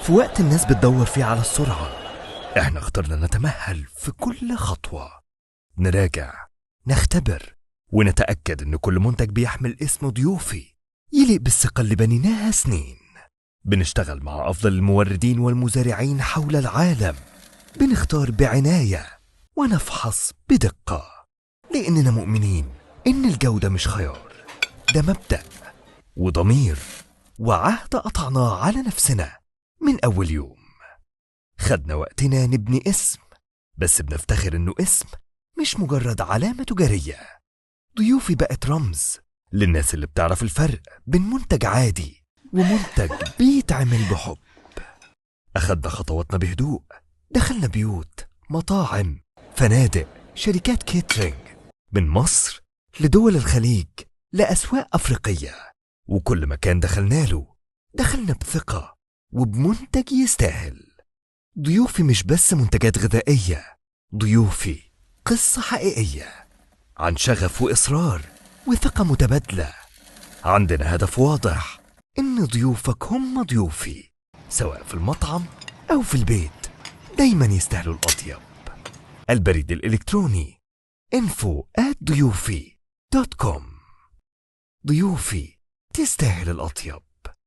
في وقت الناس بتدور فيه على السرعة، احنا اخترنا نتمهل في كل خطوة، نراجع، نختبر، ونتأكد إن كل منتج بيحمل اسم ضيوفي يليق بالثقة اللي بنيناها سنين. بنشتغل مع أفضل الموردين والمزارعين حول العالم، بنختار بعناية ونفحص بدقة، لأننا مؤمنين إن الجودة مش خيار، ده مبدأ وضمير وعهد قطعناه على نفسنا من أول يوم. خدنا وقتنا نبني اسم، بس بنفتخر إنه اسم مش مجرد علامة تجارية. ضيوفي بقت رمز للناس اللي بتعرف الفرق بين منتج عادي ومنتج بيتعمل بحب. أخدنا خطواتنا بهدوء، دخلنا بيوت، مطاعم، فنادق، شركات catering، من مصر لدول الخليج لأسواق أفريقية، وكل مكان دخلنا له دخلنا بثقة وبمنتج يستاهل. ضيوفي مش بس منتجات غذائية، ضيوفي قصة حقيقية عن شغف وإصرار وثقة متبادلة. عندنا هدف واضح، إن ضيوفك هم ضيوفي، سواء في المطعم أو في البيت، دايما يستاهلوا الأطيب. البريد الإلكتروني info@ضيوفي.com. ضيوفي تستاهل الأطيب.